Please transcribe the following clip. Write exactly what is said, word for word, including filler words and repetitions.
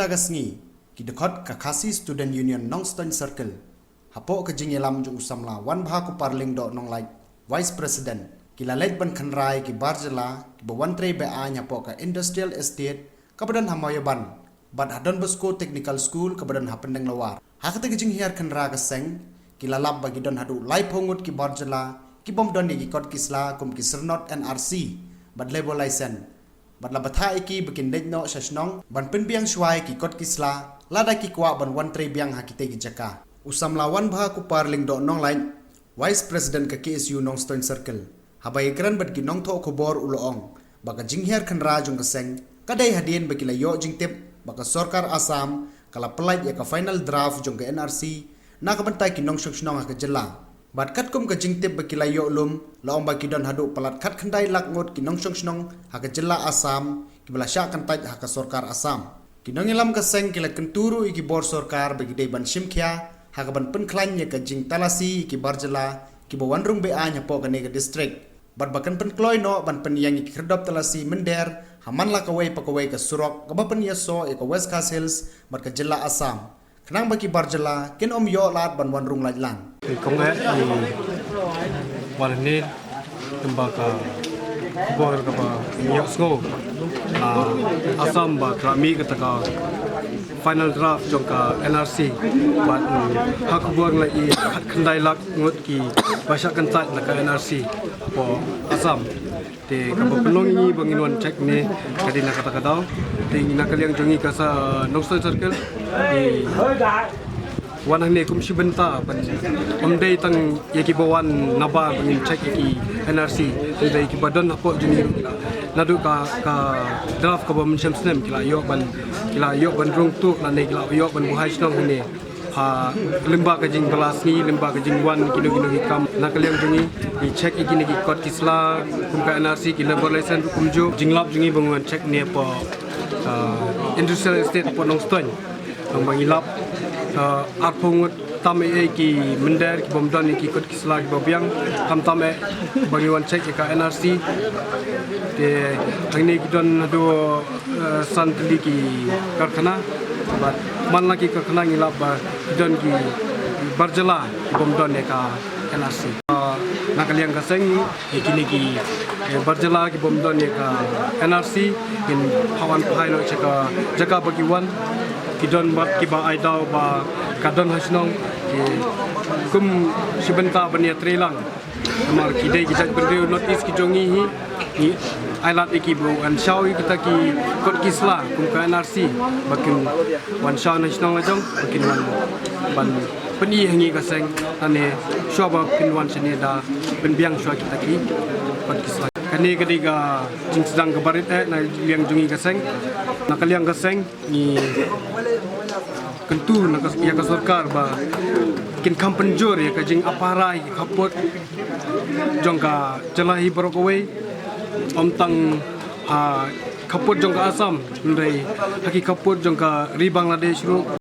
Ka sngi, ki dkhot ka Khasi Student Union Nongstoiñ Circle, hapoh ka jingïalam jong u samla Wanbha Kupar Lyngdoh Nonglait, Vice President, ki la leit ban khynra ïa ki bar jylla kiba wan trei be-aiñ hapoh ka Industrial Estate kaba don ha Mawiaban bad ha Don Bosco Technical School kaba don ha Pyndenglawar. Ha kata ka jinghiar khynra ka seng, ki la lap ba ki don haduh laiphew ngut ki bar jylla kibym don ïa ki kot ki sla kum ki syrnod N R C bad labour license, bad la bthah ïa ki ba kin leit noh sha shnong ban pynbiang shuwa ïa ki kot ki sla lada ki kwah ban wan trei biang ha kitei ki jaka. U samla Wanbha Kupar Lyngdoh Nonglait, Vice President ka K S U Nongstoiñ Circle, haba ïakren bad ki nongthoh khubor u la ong ba ka jinghiar khynra jong ka seng ka dei hadien ba ki la ïoh jingtip ba ka sorkar Assam ka la pyllait ïa ka final draft jong ka N R C na ka bynta ki nongshong shnong ha ka jylla. Bad katkum ka jingtip ba ki la ïoh lum, la ong ba ki don haduh palat khatkhyndai lak ngut ki nongshong shnong ha ka jylla Assam kiba la shah kyntait ha ka sorkar Assam. Ki nongïalam ka seng ki la kyntu ruh ïa ki bor sorkar ba ki dei ban shim khia ha kaban pynkhlaiñ ïa ka jingtalasi ïa ki bar jylla kiba wan rung be-aiñ hapoh kane ka district, bad ba kan pynkloi noh ban pynïeng ïa ki khyrdop talasi mynder ha man la kawei pa kawei ka surok kaba pynïasoh ïa ka West Khasi Hills bad ka jylla Assam, khnang ba ki bar jylla kin ym ïoh lad ban wan rung lait lang. Te kong eh, ni wan hangne, kumba ka khubor kaba ïohsngew, ah, Assam ba ka la mih kata ka final draft jong ka N R C, bad, mm, ha khubor la i khatkhyndai lak ngut kiba shah kyntait na ka N R C hapoh Assam. Te kaba pynlong ïa ngi ba ngin wan check ne ka dei na kata ka daw. Te ngi na ka liang jong ngi ka sa Nongstoiñ Circle, ngi wan hangne kum shi bynta ban ym dei tang ïa kiba wan nabar ba ngin check ïa ki N R C, hynrei kiba don hapoh jong ngi naduh ka, ka draft kaba mynshem snem ki la ïoh ban, ki la ïoh ban rung tuh lane ki la ïoh ban buhai shnong hangne. Ha lyngba ka jingbylla sngi, lyngba ka jingwan kino kino ki kam na ka liang jong ngi, ngi check ïa kine ki kot ki sla kum ka N R C, ki labour license ruh kumjuh. Jinglap jong ngi ba ngi wan check ne hapoh, ah, Industrial Estate hapoh Nongstoiñ. Nang ba ngi lap, ah, arphew ngut tam eh ki mynder kibym don ïa ki kot ki sla kiba biang, khamtam eh ba ngi wan check ïa ka N R C. Te hangne ki don haduh, eh, san tylli ki karkhana, bad man la ki karkhana ngi lap ba ki don ki bar jylla kibym don ïa ka N R C. Ah, na ka liang ka seng, ïa kine ki, eh, bar jylla kibym don ïa ka N R C kin hap wan phai noh sha ka jaka ba ki wan. Ki don bad kiba ai daw ba ka don ha shnong, eh, kum shi bynta ban ïatrei lang. Namar ki dei ki jaitbynriew North East ki jong ngi hi, ngi ai lad ïa ki ba wan shaw ïa kita ki kot ki sla kum ka N R C ba kin wan shaw na shnong la jong, ba kin wan ban pyni ha ngi ka seng, lane shuwa ba kin wan shane da pynbiang shuwa kita ki kot ki sla. Kane ka dei ka jingsdang kaba rit eh na liang jong ngi ka seng. Na ka liang ka seng, ngi kyntu na ka, ïa ka sorkar ba kin kham pynjur ïa ka jingapara ïa ki khappud jong ka jylla hi baroh kawei, ym tang ha khappud jong ka Assam, hynrei ha ki khappud jong ka ri Bangladesh ruh.